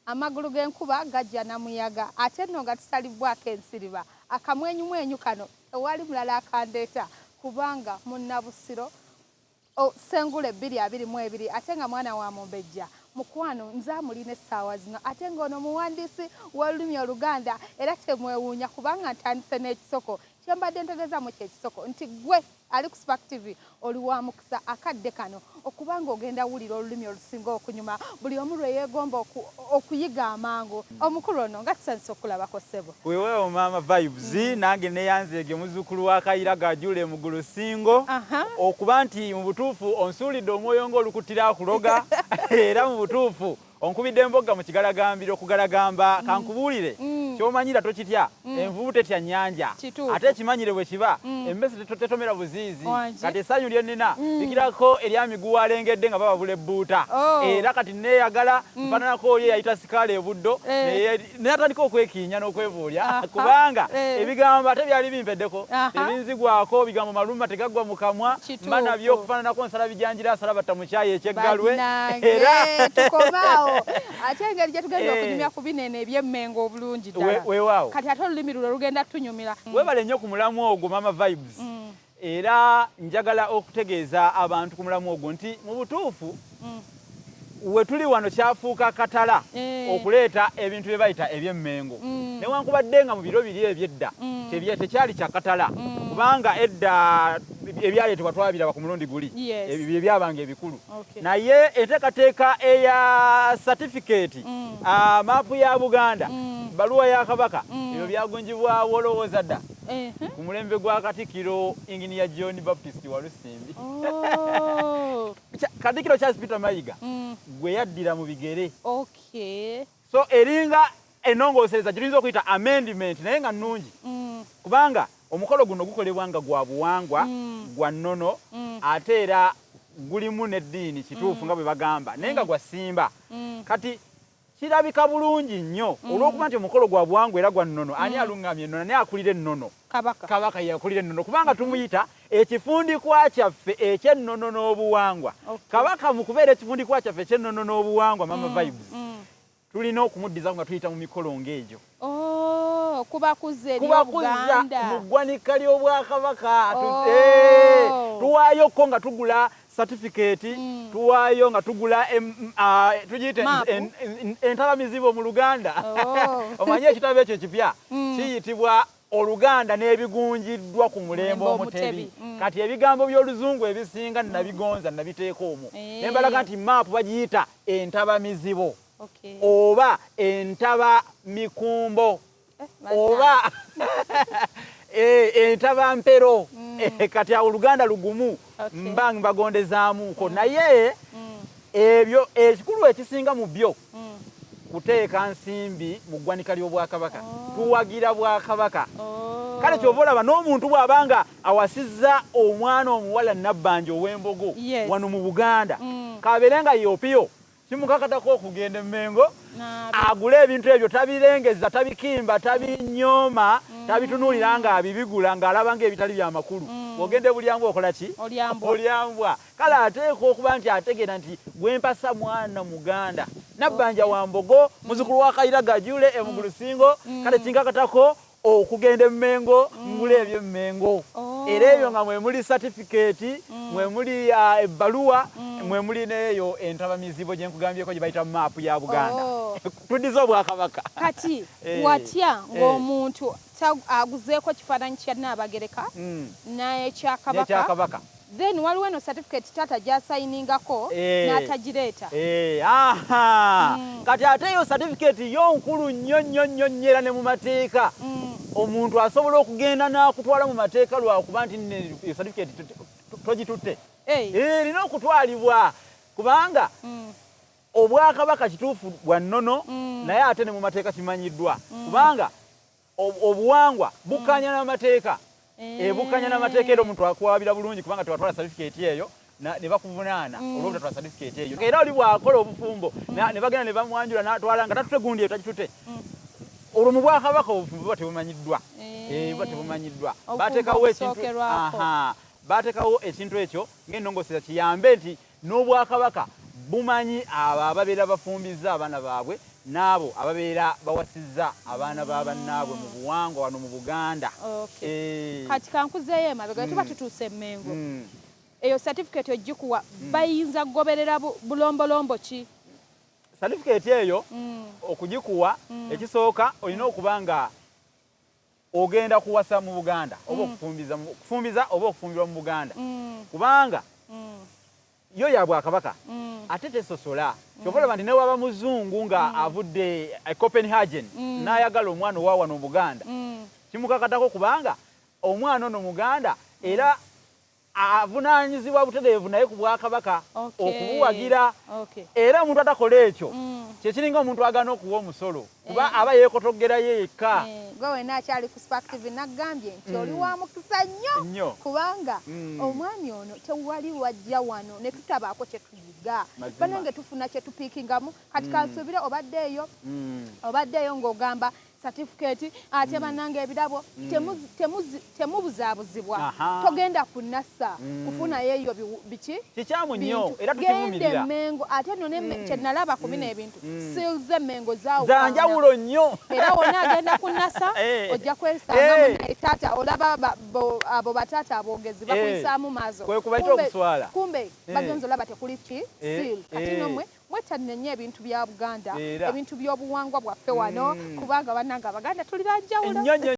Amagulu g'enkuba gajja na muyaga ate nno nga tusalibbwako ensiriba. Akamwenyumwenyu kano tewali mulala akandeeta kubanga Munnabusiro Ssengule 2022 ate nga mwana wa Mumbejja. Mukwano nze amulina essaawa zino ate ng'ono muwandiisi w'olulimi Oluganda era temwewuunya kubanga ntandise n'ekisoko. Kye mbadde ntegeeza mu ky'ekisoko nti ggwe ali ku Spark TV oli wa mukisa akadde kano okuba nga ogenda wulira olulimi olusinga okunyuma buli omu lwe yeegomba okuyiga amangu. Omukulu ono nga tusanyuse okukulabako ssebo. Weewaawo maama Vibes, nange neyanzeege muzzukulu wa Kayira Gajula e Mugulu Ssingo okuba nti mu butuufu onsuulidde omwoyo ng'olukuttira akuloga era mu butuufu Onkubidde embogga mu kigalagambiro okugalagamba kankubuulire ky'omanyira tokitya envubu tetya nnyanja ate ekimanyire bwe kiba emmese tetomera buziizi kati essanyu lye nnina likirako erya miguwa alengedde nga bababula ebbuuta era kati nneeyagala nfaananako oli eyayita sikaala e Buddo n'atandika okwekiinya n'okwebuulya kubanga ebigambo ate byali bimpeddeko tebinzigwako bigambo maluma tegaggwa mu kamwa mba nabyo okufaananako nsala bijanjira asala batta mu kyayi ekyeggalwe era tukomaawo ate engeri gye tugenda okunyumya ku binene eby'Emmengo obulungi ddala weewaawo kati ate olulimi luno lugenda tunyumira. Weebale nnyo ku mulamwa ogwo Maama Vibes era njagala okutegeeza abantu ku mulamwa ogwo nti mu butuufu wetuli wano kyafuuka katala okuleeta ebintu bye bayita eby'Emmengo newankubadde nga mu biro biri eby'edda tekyali kya katala kubanga edda ebyaleetebwa twabiraba ku mulundi guli ebyo byabanga ebikulu naye enteekateeka eya satifikeeti maapu ya Buganda bbaluwa ya Kabaka ebyo byagunjibwawo olowooza dda ku mulembe gwa Katikkiro Inginiya John Baptist Walusimbi. Katikkiro Charles Peter Mayiga gwe yaddira mu bigere. So eringa ennongoosereza gye tuyinza okuyita amendment naye nga nnungi kubanga omukolo guno gukolebwa nga gwa buwangwa, gwa nnono ate era gulimu n'eddiini kituufu nga bwe bagamba naye nga gwa ssimba. Kati Kirabika bulungi nnyo olw'okuba nti omukolo gwa buwangwa era gwa nnono. Ani alungamya ennono? Ani akulira ennono? Kabaka. Kabaka ye akulira ennono kubanga tumuyita ekifundikwa kyaffe eky'ennono n'obuwangwa. Kabaka mu kubeera ekifundikwa kyaffe eky'ennono n'obuwangwa, Mama Vibes, tulina okumuddizaako nga tuyita mu mikolo ng'egyo. Oh, kuba kuzza eri Kuba kuzza Obuganda. mu ggwanika ly'Obwakabaka. Oh. Tuwaayo ko nga tugula certificate, tuwaayo nga tugula tugiyite Map. Entabamizibo mu Luganda. Oh. Omanyi ekitabo ekyo ekipya kiyitibwa Oluganda n'ebigunjiddwa ku mulembe Mulembe Omutebi. Omutebi. Kati ebigambo by'Oluzungu ebisinga nabigonza nabiteeka omwo. Ne mbalaga nti map bagiyita entabamizibo. Oba entaba mikumbo oba entaba mpero. Kati awo Oluganda lugumu mba mbagondezaamuuko naye ebyo ekikulu ekisinga mu byo kuteeka nsimbi mu ggwanika ly'Obwakabaka. Tuwagira Bwakabaka. Kale ky'ova olaba n'omuntu bw'aba nga awasizza omwana omuwala Nabbanja ow'Embogo wano mu Buganda k'abeere nga ye Opio kimukakatako okugenda e Mmengo agule ebintu ebyo, tabirengeza, tabikimba, tabinyooma, tabitunuulira ng'abibigula ng'alaba ng'ebitali bya makulu. Bw'ogenda e Bulyambwa okola ki? Olyambwa. Kale ateekwa okuba nti ategeera nti gwe mpasa mwana Muganda, Nabbanja wa Mbogo, muzzukulu wa Kayira Gajule e Mugulu Ssingo, kale kinkakatako okugenda e Mmengo ngule eby'e Mmengo. Era ebyo nga mwe muli satifikeeti, mwe muli ebbaluwa, mwe muli n'eyo entabamizibo gye nkugambyeko gye bayita maapu ya Buganda. Tuddize Obwakabaka. Kati watya ng'omuntu aguzeeko kifaananyi kya Nnaabagereka n'ekya Kabaka? Then waliwo eno certificate taata gy'asayiningako n'atagireeta. Kati ate eyo certificate yo nkulu nnyo nnyo nnyo nnyo era ne mu mateeka omuntu asobola okugenda n'akutwala mu mateeka lwakuba nti nno eyo certificate togitutte. Erina okutwalibwa kubanga Obwakabaka kituufu bwa nnono naye ate ne mu mateeka kimanyiddwa kubanga obuwangwa bukkaanya n'amateeka. Bukkaanya n'amateeka era omuntu akuwaabira bulungi kubanga tewatwala certificate eyo ne bakuvunaana olw'obutatwala certificate eyo. Era oli bw'akola obufumbo ne bagenda ne bamwanjula n'atwala nga tatute gundi eyo tagitute. Olwo mu Bwakabaka obufumbo buba tebumanyiddwa. Buba tebumanyiddwa. Obufumbo obusookerwako. Baateekawo ekintu ekyo ng'ennongoosereza kiyambe nti n'Obwakabaka bumanyi abo ababeera bafumbizza abaana baabwe N'abo ababeera bawasizza abaana ba bannaabwe mu buwangwa wano mu Buganda. Kati kankuzeeyo emabega, tuba tutuuse Emmengo. Eyo certificate ogikuwa, bayinza kugoberera bulombolombo ki? Certificate eyo okugikuwa, ekisooka olina okuba nga ogenda kuwasa mu Buganda oba okufumbiza oba okufumbirwa mu Buganda, kubanga yo ya bwakabaka ate tesosola. Kyova olaba nti newaba muzungu nga avudde e Copenhagen n'ayagala omwana owa wano Omuganda, kimukakatako, kubanga omwana ono Muganda era avunaanyizibwa butereevu naye ku bwakabaka okubuwagira. Era omuntu atakola ekyo kyekiringa omuntu agaana okuwa omusolo, kuba aba yeekotogerayo yekka. Gwe wena akyali ku Spark TV, naggambye nti oli wa mukisa nnyo Nnyo. kubanga omwami ono tewali wajja wano ne tutabaako kye tuyiga. Banange, tufuna kye tupiikingamu. Kati kansuubire obaddeeyo obaddeeyo ng'ogamba certificate, ate bannange ebirabo temubuzaabuzibwa. Togenda kunasa kufunayo eyo biki Kikyamu nnyo bintu. era Genda tukivumirira. Emmengo. Ate nno kye nalaba ku bino ebintu, seal z'Emmengo zaawukana. Za njawulo nnyo. Era wonna agenda ku nasa ojja kwesanga munaye taata olaba abo bataata aboogezi bakuyisaamu maaso. Kwe kubayita okuswala. Kumbe bagenza olaba tekuli ki seal. Kati nno mmwe mwettanire nnyo ebintu bya Buganda, Era. ebintu by'obuwangwa bwaffe wano, kubanga bannange Abaganda tuli banjawulo. Nnyo nnyo.